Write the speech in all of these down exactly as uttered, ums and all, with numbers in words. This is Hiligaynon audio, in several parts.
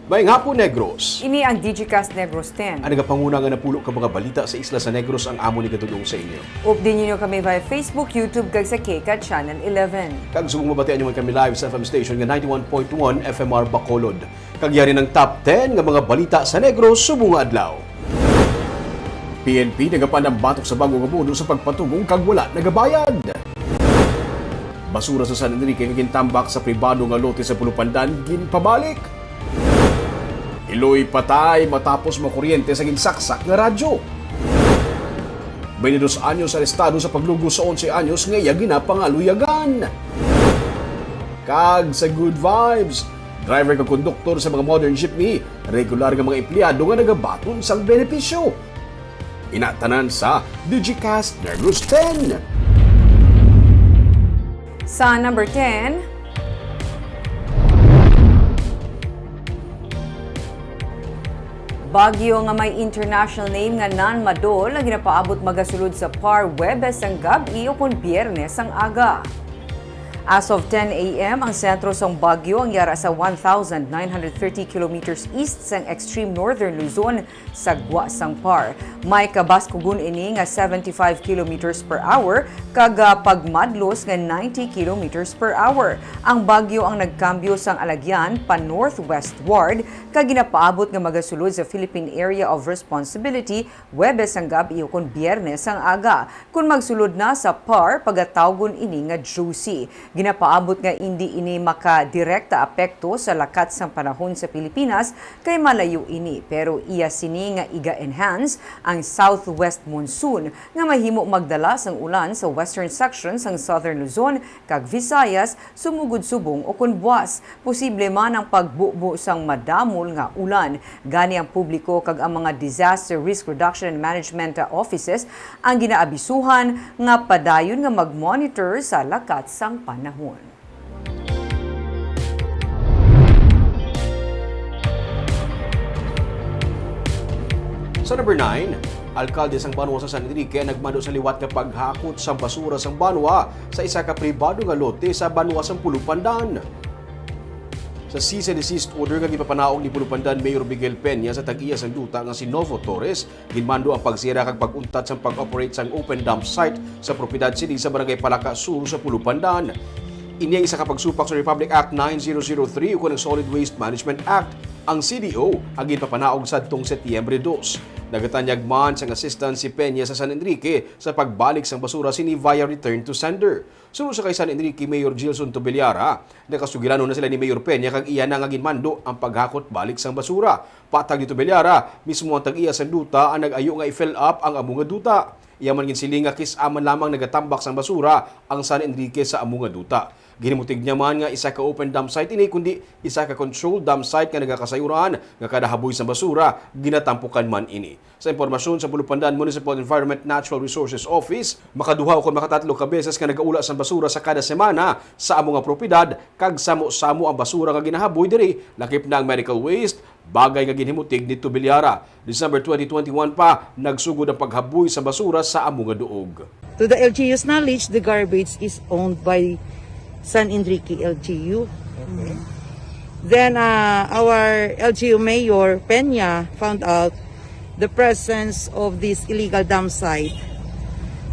Maayong hapon, Negros. Ini ang Digicast Negros ten. Ang nagapanguna nga napulo ka mga balita sa isla sa Negros ang amon igadul-ong sa inyo. Updi ninyo kami via Facebook, YouTube, kag sa KCAT Channel eleven. Kag subong mabatian nyo man kami live sa F M station nga ninety-one point one F M R Bacolod. Kag yari ang top ten nga mga balita sa Negros subong nga adlaw. P N P nagapaandam batok sa bag-o nga bono sa pagpatugong kag wala nagabayad. Basura sa San Enrique nga gintambak sa pribado nga lote sa Pulupandan ginpabalik. Iloy patay matapos makuryente sa ginsaksak nga radyo. Twenty-dos anyos arestado sa paglugos sa onse anyos nga iya ginapangaluyagan. Kag sa Good Vibes, driver kag konduktor sa mga modern jeepney, regular nga mga empleyado nga nagabaton sang benepisyo. Ina tanan sa Digicast Negros ten. Sa number ten, bagyo nga may international name nga Nanmadol ang ginapaabot magasulod sa PAR Huwebes sang gab-i ukon Biyernes sang aga. As of ten a m, ang sentro sang bagyo ang yara sa one thousand nine hundred thirty kilometers east sang extreme northern Luzon, sa gwa sang PAR. May kabaskugon ini nga seventy-five kilometers per hour kag, ah, pagmadlos nga ninety kilometers per hour. Ang bagyo ang nagkambyo sang alagyan pa northwestward kag ginapaabot nga magasulod sa Philippine Area of Responsibility Huwebes sang gab-i ukon Biyernes sang aga. Kon magsulod na sa PAR, pagatawgon ini nga Josie. Ginapaabot nga indi ini makadirekta apekto sa lakat sang panahon sa Pilipinas kay malayo ini, pero iya sini nga iga-enhance ang southwest monsoon nga mahimo magdala sang ulan sa western section sang Southern Luzon kag Visayas, sumugod subong ukon buas. Posible man ang pagbubo sang madamol nga ulan. Gani ang publiko kag ang mga disaster risk reduction and management offices ang ginaabisuhan nga padayon nga mag-monitor sa lakat sang panahon. Sa number nine, alkalde sang banwa sa San Enrique ang nagmando sa liwat nga paghakot sang basura sang banwa sa isa ka pribado nga lote sa banwa sang Pulupandan. Sa cease and desist order nga ginpapanaog ni Pulupandan Mayor Miguel Peña sa tag-iya sang duta nga si Novo Torres, ginmando ang pagsira kag pag-untat sang pag-operate sang open dump site sa propiedad sini sa Barangay Palaka Sur sa Pulupandan. Ini ang isa ka pagsupak sa Republic Act nine zero zero three ukon ang Solid Waste Management Act, ang C D O, ang ginpapanaog sadtong Setyembre dos. Nagatanyag man sang assistance si Peña sa San Enrique sa pagbalik sang basura sini via return to sender. Suno sa kay San Enrique Mayor Gilson Tubellara, nakasugilanon na sila ni Mayor Peña kag iya na nga ginmando ang paghakot balik sang basura. Patag ni Tubellara, mismo ang tag-iya sang duta ang nag-ayo nga i-fill up ang amo nga duta. Iya man ginsiling nga kis-a man lamang nagatambak sang basura ang San Enrique sa amo nga duta. Ginhimutig niya man nga isa ka open dump site ini, kundi isa ka controlled dump site nga nagakasayuran nga kada haboy sang basura, ginatampukan man ini. Sa impormasyon sa Pulupandan Municipal Environment Natural Resources Office, makaduha ukon makatatlo ka beses nga nagaula sang basura sa kada semana sa amo nga propiedad, kag samo-samo ang basura nga ginahaboy diri, lakip na ang medical waste, bagay nga ginhimutig ni Tubellara. December twenty twenty-one pa, nagsugod ang paghaboy sa basura sa amo nga duog. To the L G U's knowledge, the garbage is owned by San Enrique L G U. Okay. Then, uh, our L G U Mayor Peña found out the presence of this illegal dump site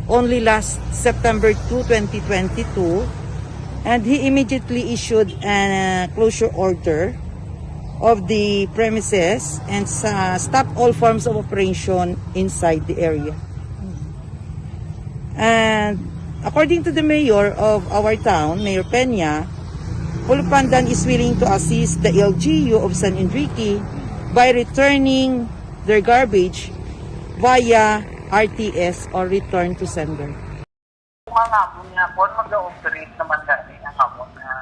only last September two, twenty twenty-two, and he immediately issued a closure order of the premises and sa, stop all forms of operation inside the area. And according to the mayor of our town, Mayor Peña, Pulupandan is willing to assist the L G U of San Enrique by returning their garbage via R T S or return to sender. Kung ang amon nga kuwan, mag-operate naman gani ang amon nga,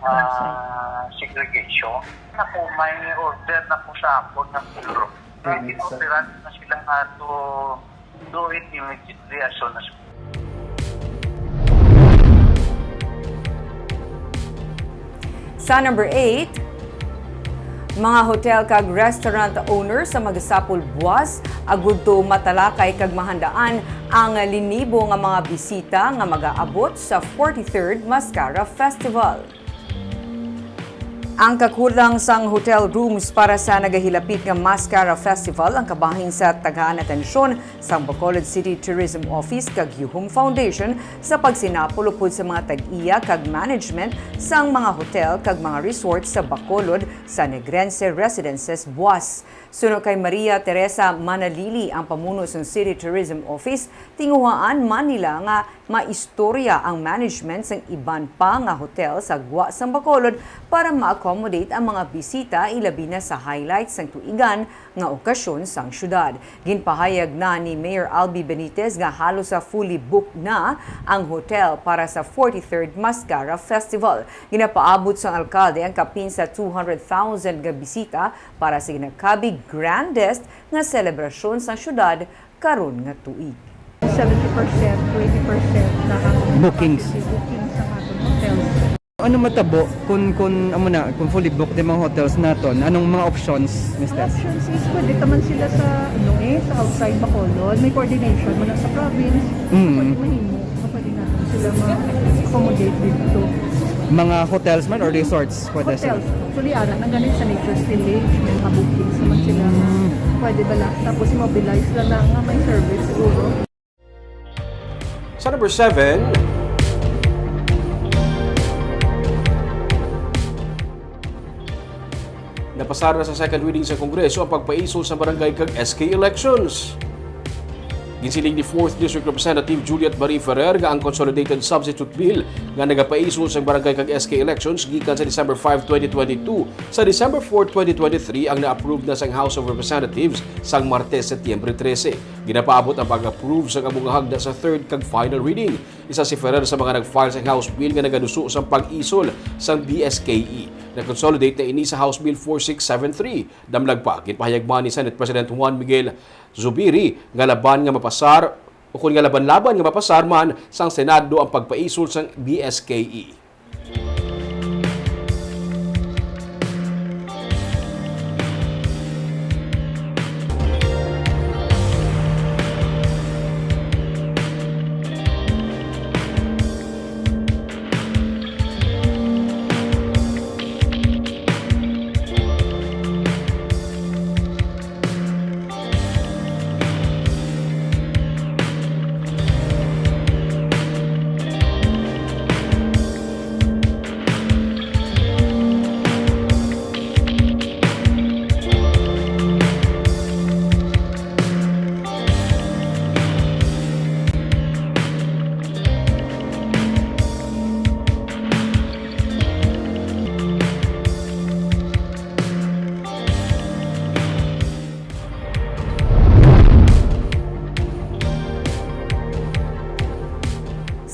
ah, segregation. Ako, may order na po sa akon ng Bureau. Kaya inoperan na sila nga to do it immediately as soon as. Sa number eight, mga hotel kag restaurant owners sa magasapol buwas agud to matalakay kag mahandaan ang linibo nga mga bisita nga magaabot sa forty-third Mascara Festival. Ang kakulang sang hotel rooms para sa nagahilapit nga Mascara Festival ang kabahin sa tagaan atensyon sang Bacolod City Tourism Office kag Yuhum Foundation sa pagsinapol upod sa mga tag-iya kag management sang mga hotel kag mga resort sa Bacolod sa Negrense Residences buas. Suno kay Maria Teresa Manalili, ang pamuno sang City Tourism Office, tinguhaan man nila nga maistorya ang management sang iban pa nga hotel sa gwa sang Bacolod para ma-accommodate ang mga bisita, ilabi na sa highlights sang tuigan nga okasyon sang syudad. Ginpahayag na ni Mayor Albi Benitez nga halos sa fully booked na ang hotel para sa forty-third Mascara Festival. Ginapaabot sang alkalde ang kapin sa two hundred thousand nga bisita para sa ginakabig grandest nga selebrasyon sang syudad karon nga tuig. Seventy percent, twenty percent na ang Bookings. Booking sa aton hotels. Ano matabo kung, kung, amo na, kung fully booked ang mga hotels naton? Anong mga options, Ang mister? Options is pwede ka man sila sa, ano eh, sa outside Bacolod. May coordination mo na sa province. Mm. Pwede mahimo. Pwede natin sila ma-accommodate dito. Mga hotels man or resorts? Pwede sila? Hotels. Actually, ara na ganin sa Nature's Village, may mga bookings naman sila. Mm. Pwede bala. Tapos i-mobilize lang na nga may service siguro. Sa number seven, napasar na sa second reading sa Kongreso ang pagpaisol sa barangay kag S K elections. Ginsiling ni fourth District Representative Juliet Marie Ferrer nga ang Consolidated Substitute Bill nga nagapaisol sa barangay kag S K elections gikan sa December five, twenty twenty-two, sa December four, twenty twenty-three ang na-approve na sang House of Representatives sang Martes, Setyembre trese. Ginapaabot ang pag-approve sang amo nga hagda sa third kag final reading. Isa si Ferrer sa mga nag-file sang House Bill nga nagaduso sang pag-isol sang B S K E na consolidate na ini sa House Bill four six seven three. Damlag pa, ginpahayag man ni Senate President Juan Miguel Zubiri nga laban nga mapasar, ukon nga laban-laban nga mapasar man sang Senado ang pagpaisol sang B S K E.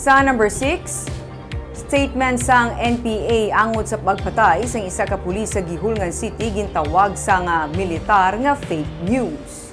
Sa number six, statement sang N P A angot sa pagpatay sang isa ka pulis sa Guihulngan City gintawag sang militar nga fake news.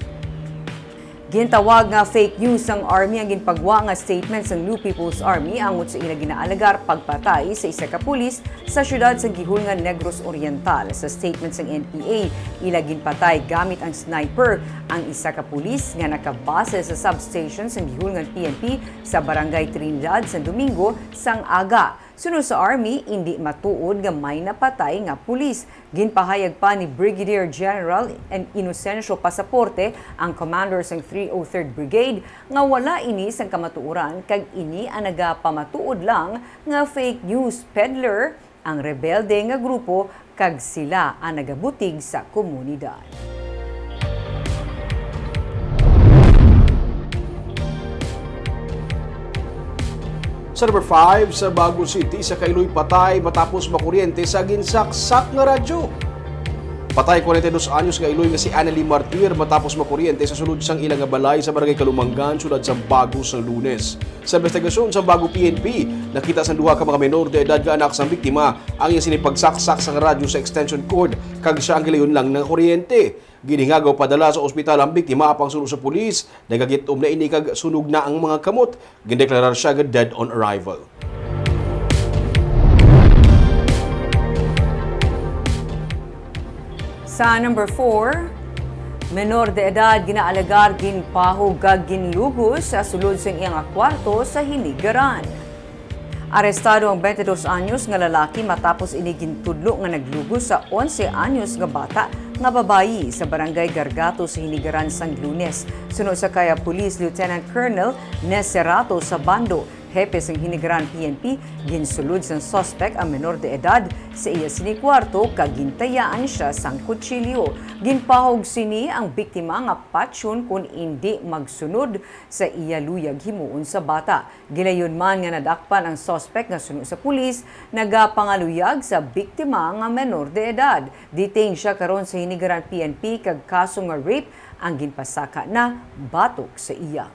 Gintawag nga fake news sang Army ang ginpagwa nga statement sang New People's Army angot sa ila ginaalegar pagpatay sa isa ka pulis sa siyudad sa Guihulngan, Negros Oriental. Sa statement sang N P A, ila ginpatay gamit ang sniper ang isa ka pulis nga nakabase sa substation sang Guihulngan P N P sa Barangay Trinidad sa Domingo sang aga. Suno sa Army, indi matuod nga may napatay nga pulis. Ginpahayag pa ni Brigadier General Inocencio Pasaporte, ang commander sang three oh third Brigade, nga wala ini sang kamatuoran kag ini ang nagapamatuod lang nga fake news peddler ang rebelde nga grupo kag sila ang nagabutig sa komunidad. Sa number five, sa Bago City, isa ka iloy patay matapos makuryente sa ginsaksak nga radyo. Patay, kwarenta y dos anyos nga iloy nga si Annalie Martir matapos makuryente sa sulod sang ila nga balay sa Barangay Kalumangan, siyudad sang Bago, sang Lunes. Sa investigasyon sang Bago P N P, nakita sang duha ka mga menor de edad nga anak sang biktima ang iya sini pagsaksak sang radyo sa extension cord, kag sia ang gilayon lang nga kuryente. Ginhingagaw padala sa ospital ang biktima, apang suno sa pulis, nagagit-om na ini kag sunog na ang mga kamot. Gindeklarar sia nga dead on arrival. Sa number four, menor de edad ginaalegar ginpahog kag ginlugos sa sulod sang iyang kwarto sa Hinigaran. Arestado ang twenty-dos anyos nga lalaki matapos ini gintudlo nga naglugos sa onse anyos nga bata nga babayi sa Barangay Gargato sa Hinigaran sang Lunes. Suno sa Kaya Police Lieutenant Colonel Neserato Sabando, hepe sang Hinigaran P N P, ginsulod sang suspek ang menor de edad sa iya sini kwarto kag gintayaan siya sang kutsilyo. Ginpahog sini ang biktima nga patyon kon indi magsunod sa iya luyag himuon sa bata. Gilayon man nga nadakpan ang suspek nga suno sa pulis, nagapangaluyag sa biktima nga menor de edad. Detained siya karon sa Hinigaran P N P kag kaso nga rape ang ginpasaka na batok sa iya.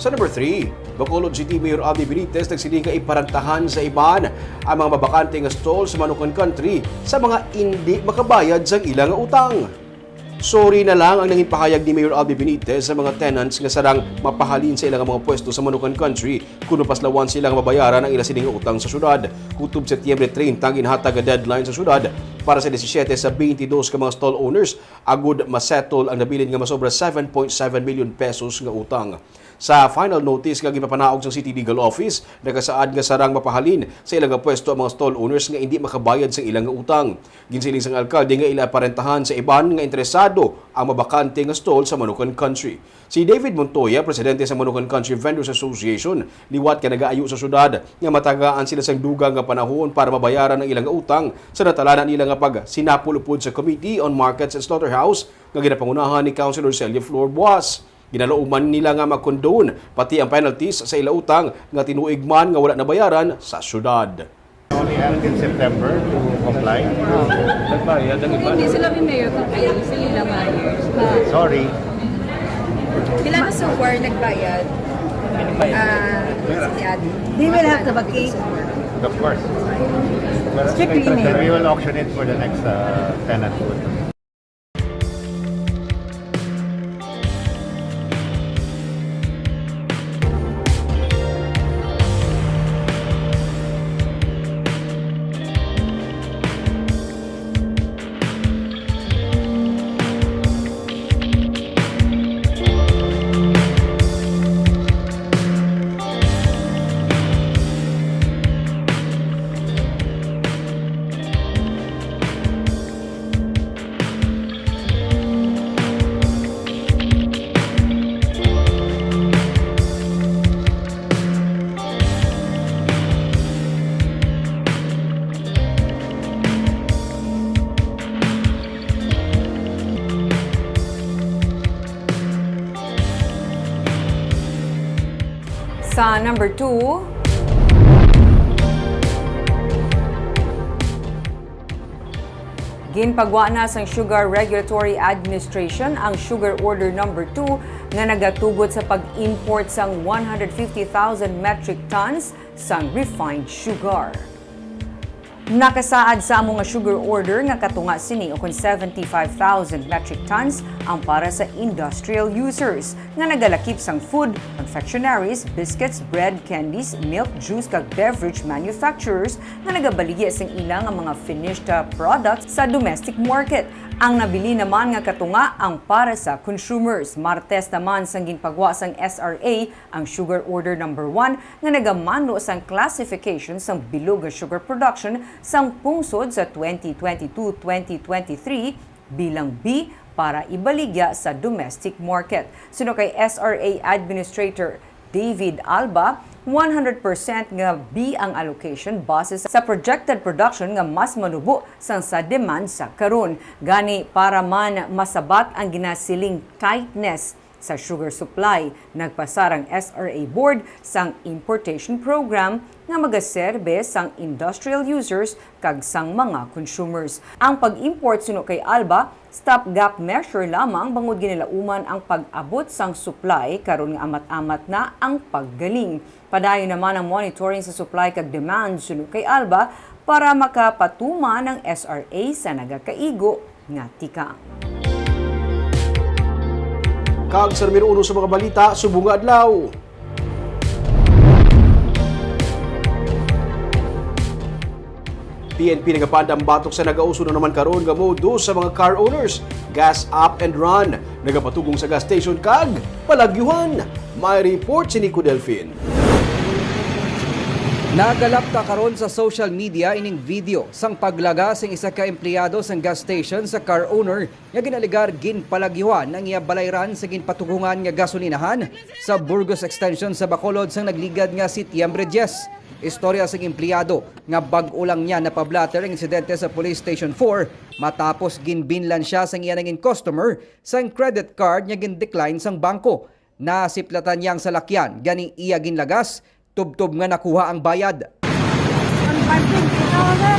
Sa number three, Bacolod City Mayor Abby Benitez nagsiling nga iparantahan sa iban ang mga mabakante nga stall sa Manukan Country sa mga indi makabayad sang ila nga utang. Sorry na lang ang nangin pahayag ni Mayor Abby Benitez sa mga tenants nga sarang mapahalin sa ilang mga pwesto sa Manukan Country kun mapaslawan sila nga mabayaran ang ila sining utang sa syudad. Kutob Setyembre treinta ang ginhatag nga deadline sa syudad para sa disisiete sa twenty-dos ka mga stall owners agud masettle ang nabilin nga masobra seven point seven million pesos nga utang. Sa final notice nga ginpapanaog sang City Legal Office, nagasaad nga sarang mapahalin sa ilang nga pwesto ang mga stall owners nga indi makabayad sa ilang nga utang. Ginsiling sang alkalde nga ila parentahan sa iban nga interesado ang mabakante nga stall sa Manukan Country. Si David Montoya, presidente sa Manukan Country Vendors Association, liwat nga nagaayo sa syudad nga matagaan sila sang dugang nga panahon para mabayaran ang ilang nga utang sa natalana nila nga pagsinapol upod sa Committee on Markets and Slaughterhouse nga ginapangunahan ni Councilor Celia Flor Boas. Ginalauman nila nga ma-condone pati ang penalties sa ila utang nga tinuig man nga wala nabayaran sa syudad. Only until September to comply. Nagbayad ang iba. Hindi sila may mayor complain, sila lang mayor. Sorry. Sila na so far nagbayad. Ah, si Ate. They will have to vacate. Of course. Strictly mayor. We will auction it for the next uh, tenant. Sa number two, ginpagwa na sang Sugar Regulatory Administration ang Sugar Order Number Two nga nagatugot sa pag-import sang one hundred fifty thousand metric tons sang refined sugar. Nakasaad sa amo nga sugar order nga katunga sini ukon seventy-five thousand metric tons ang para sa industrial users nga nagalakip sang food, confectionaries, biscuits, bread, candies, milk, juice, kag beverage manufacturers nga nagabaligya sang ila nga mga finished, uh, products sa domestic market. Ang nabilin naman nga katunga ang para sa consumers. Martes naman sang ginpagwa sang S R A ang Sugar Order Number One nga nagamanlo sang classification sang bilog nga sugar production sang pungsod sa twenty twenty-two, twenty twenty-three bilang B para ibaligya sa domestic market. Suno kay S R A Administrator David Alba, one hundred percent nga B ang allocation base sa projected production nga mas manubo sang sa demand sa karon. Gani, para man masabat ang ginasiling tightness sa sugar supply, nagpasar ang S R A Board sang importation program nga magaserbe sang industrial users kag sang mga consumers. Ang pag-import suno kay Alba, stopgap measure lamang bangod ginalauman ang pag-abot sang supply karon nga amat-amat na ang paggaling. Padayon naman ang monitoring sa supply kag demand suno kay Alba para makapatuman ang S R A sa nagakaigo nga tikang. Kag sa numero uno sa mga balita subong nga adlaw. P N P nagapandam batok sa nagauso na naman karon nga modus sa mga car owners, gas up and run, nagapatugong sa gas station kag palagyuhan. May report si Nico Delfin. Nagalapta karon sa social media ining video sang paglaga sang isa ka empleyado sang gas station sa car owner nga ginalegar ginpalagyuhan ang iya balayran sa ginpatughungan nga gasolinahan sa Burgos Extension sa Bacolod sang nagligad nga Setyembre diyes. Istorya sang empleyado nga bag-o lang niya napablatter ang insidente sa Police Station four matapos ginbinlan siya sang iya nangin customer sang credit card nga gin-decline sang bangko. Nasiplatan niya ang salakyan, gani iya ginlagas, tubtob nga nakuha ang bayad. Ang parking, ikaw, sir.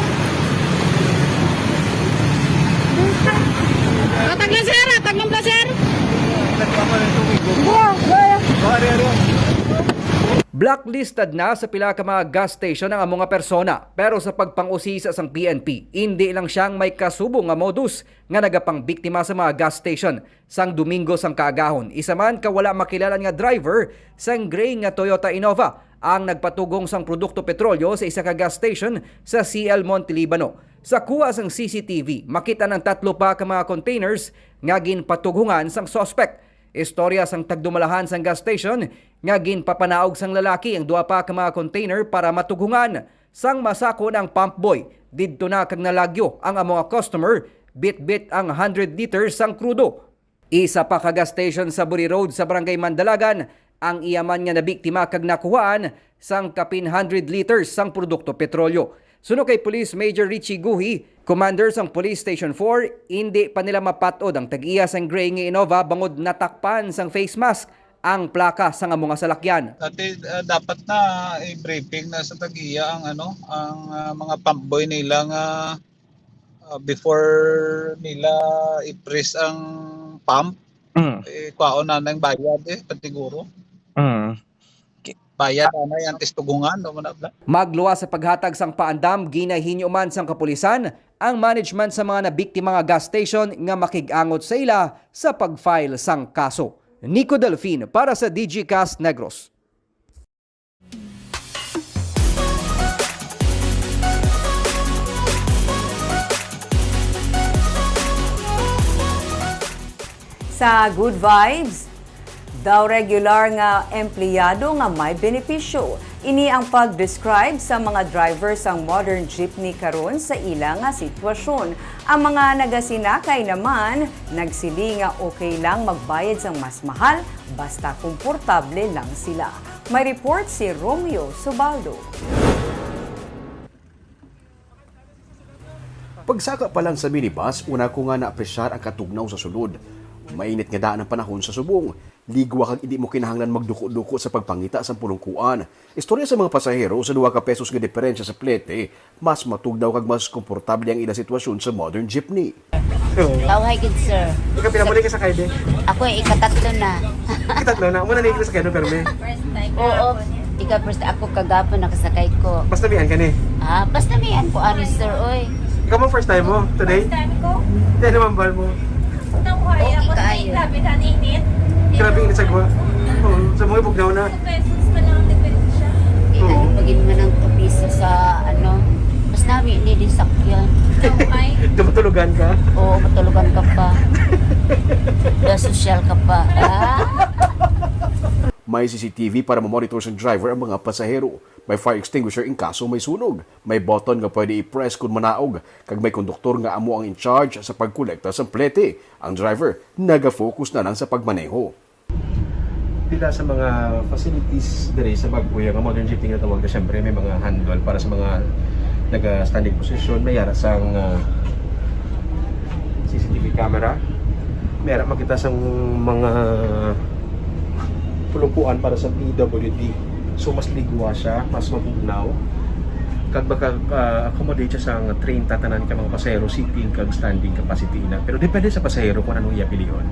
Hatag na, sir! Hatag na, sir! Bro, bro. Blacklisted na sa pila ka mga gas station ang amo nga persona, pero sa pagpang-usisa sang P N P, indi lang siya ang may kasubo nga modus nga nagapangbiktima sa mga gas station. Sang Domingo sang kaagahon, isa man ka wala makilala nga driver sang gray nga Toyota Innova ang nagpatugong sang produkto petrolyo sa isa ka gas station sa C L Monte Libano. Sa kuha sang C C T V, makit-an ang tatlo pa ka mga containers nga ginpatughungan sang suspect. Istorya sang tagdumalahan sang gas station nga ginpapanaog sang lalaki ang duha pa ka mga container para matughungan. Sang masako na ang pump boy, didto na kag nalagyo ang amo nga customer, bitbit ang hundred liters sang krudo. Isa pa ka gas station sa Buri Road sa Barangay Mandalagan ang iya man nga nabiktima kag nakuhaan sang kapin hundred liters sang produkto petrolyo. Suno kay Police Major Richie Guhi, commander sang Police Station four, indi pa nila mapat-od ang tag-iya sang gray nga Innova bangod natakpan sang face mask ang plaka sang amo nga salakyan. Dati, ah, dapat na i-briefing na sa tag-iya ang, ano, ang, ah, mga pump boy nila nga, ah, before nila i-press ang pump, Mm. eh, kwaon na nang bayad, eh, pantiguro. Mm. Bayad na yan, tistugungan, no, muna, bla. Magluwas sa paghatag sang paandam, ginahinyo man sang kapulisan ang management sa mga nabiktima nga gas station nga makig-angot sa ila sa pag-file sang kaso. Nico Delfin para sa D G Cast Negros. Sa Good Vibes, daw regular nga empleyado nga may benepisyo. Ini ang pag-describe sa mga driver sang modern jeepney karon sa ila nga sitwasyon. Ang mga nagasinakay naman nagsiling nga okay lang magbayad sang mas mahal basta komportable lang sila. May report si Romeo Subaldo. Pagsaka pa lang sa minibus, una ko nga naapresyar ang katugnaw sa sulod. Mainit nga daan ang panahon sa subong. Ligwa kag indi mo kinahanglan magduko-duko sa pagpangita sang pulungkuan. Istorya sa mga pasahero, sa duha ka pesos nga diferensya sa plete, mas matugnaw kag mas komportable ang ila sitwasyon sa modern jeepney. Tawhay gid, sir. Ikaw, pila mo na kasakay, be? Ako, ikatatlo na. Ikatatlo na? Amo na ni kasakay, no, permi? Oo. Ika first, ako kagapon nakasakay ko. Basta mian ka ni? Ah, basta mian ko ani, sir, oy. Ikaw mo first time mo? Today? First time ko. Di, ano mambal mo? Tawhay, Okay ako sa kaayo. Grabe ka, init. Grabe init sa gwa. Oo, sa mga bugnaw na. Two pesos man lang ang diferensya. Eh, Oo. Ano, magin man ang two pesos sa, ano, mas nami, hindi din sakyan. Tawhay. Di matulugan ka? Oo, matulugan ka pa. The social ka pa. Ah? May C C T V para mamonitor sa driver ang mga pasahero. May fire extinguisher in kaso may sunog. May button nga pwede i-press kon manaog, kag may konduktor nga amo ang in charge sa pagkolekta sa plete. Ang driver naga-focus na lang sa pagmaneho. Pila sa mga facilities diri sa bag-o nga modern jeepney nga tawag na, syempre, may mga handle para sa mga naga-standing position, may ara sang, ah, C C T V camera, may ara makita sang mga pulungkuan para sa P W D. So, mas ligwa siya, mas mabugnaw, kag maka-accommodate siya sa treinta tanan ka mga pasahero, seating kag standing capacity na. Pero depende sa pasahero kung anong iya pilion.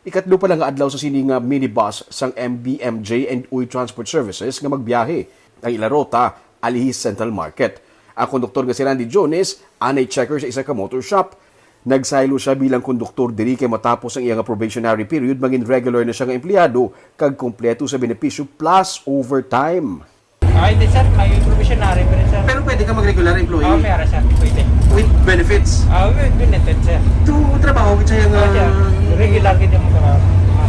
Ikatlo pa lang nga adlaw sa sini nga minibus sang M B M J and Uy Transport Services nga magbiyahe. Ang ila ruta, Alihis Central Market. Ang konduktor nga si Randy Jones, anay checker sa isa ka motor shop. Nagsaylo siya bilang konduktor diri kay matapos ang iya nga probationary period, mangin regular na siya nga empleyado kag kompleto sa benepisyo plus overtime. Ay, di, sir, may probationary pa rin, sir. Pero pwede ka mag-regular employee? Oo, meron, sir. Pwede. With benefits? Ah, with benefits, sir. Ito, trabaho gid siya nga Oo, sir. Regular gid yung trabaho.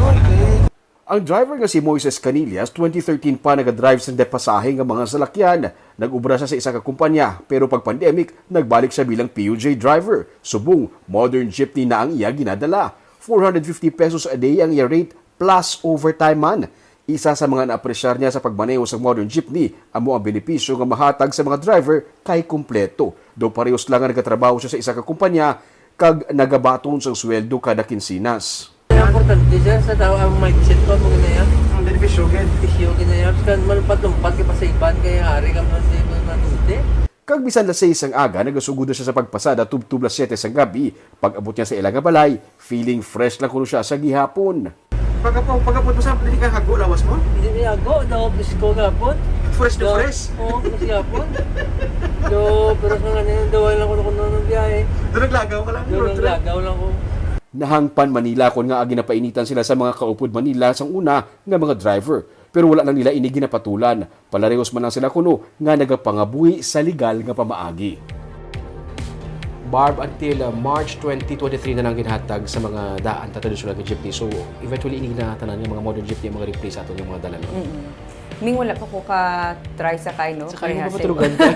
Okay. Ang driver nga si Moises Canillas, twenty thirteen pa nagadrive sang depasahe nga mga salakyan. Nag-ubra siya sa isa ka kumpanya, pero pag pandemic, nagbalik siya bilang P U J driver. Subong, modern jeepney na ang iya ginadala. Four hundred fifty pesos a day ang iya rate, plus overtime man. Isa sa mga naapresyar niya sa pagmaneho sa modern jeepney amo ang benepisyo nga mahatag sa mga driver kay kumpleto. Daw parehos lang nga nagatrabaho siya sa isa ka kumpanya kag nagabaton sang sweldo kada kinsinas. Kaya importante, sir, sa tao ang mindset ko, kung ginaya, Ang benepisyo, gid. isyo ginaya, kan malumpat-lumpat ka pa sa iban, kaya hari ka man sa iban na tute. Kag bisan las seis sang aga, nagasugod na siya sa pagpasada tubtob las siyete sang gabi. Pag-abot niya sa ila nga balay, feeling fresh lang kuno siya sa gihapon. Pagkapag pagkapag mo sa dili ka hago lawas mo? Hindi niya ako, daw ko gapon. Fresh to Daw- fresh. Oo, kasi gapon. So, pero sa nga nila, daw lang ko na kuno ng biyahe. Doon naglagaw ka lang. Daw Road lang trip. lagaw lang ko. Nahangpan man nila kon ngaa ginapainitan sila sa mga kaupod man nila sang una nga mga driver, pero wala lang nila ini ginapatulan. Palarehos man lang sila kuno nga nagapangabuhi sa legal nga pamaagi. Barb, until uh, March twenty twenty-three na lang ginhatag sa mga daan ta traditional nga jeepney. So, eventually, ini na tanan nga mga modern jeepney ang mga replace ato nga mga dala, no? Ming wala pa ko ka-try sakay, no? Sakay mo Parehas pa eh. Maturugan ka.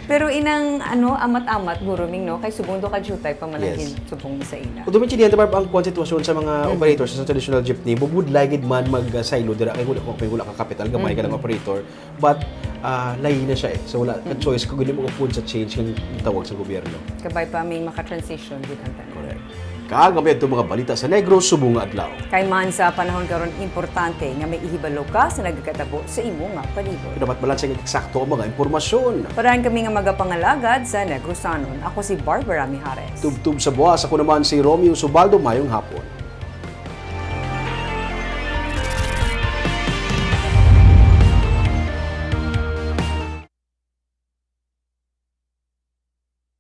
Pero inang ano, amat-amat guro, Ming, no? Kay subong do ka jutay pa man ang Yes. gin- subong sa ila. Although may chinihan, Barb, ang kuwan sitwasyon sa mga operators sa traditional jeepney, bubudlay gid man mag-silo dira kay wala, kay wala ka kapital, gamay ka lang operator. But ah, lahi na siya eh. So wala ka choice kung hindi mo upod sa change nga tawag sa gobyerno. Kabay pa may maka-transition gid ang tanan. Correct. Kag ang mga balita sa Negros subong nga adlaw. Kay man sa panahon karon, importante nga may ihibalo ka sa nagakatabo sa imo nga palibot. Dapat balanse nga eksakto ang mga impormasyon. Parahan kami nga magapangalagad sa Negrosanon. Ako si Barbara Mijares. Tubtob sa buwas, ako naman si Romeo Subaldo. Mayong hapon.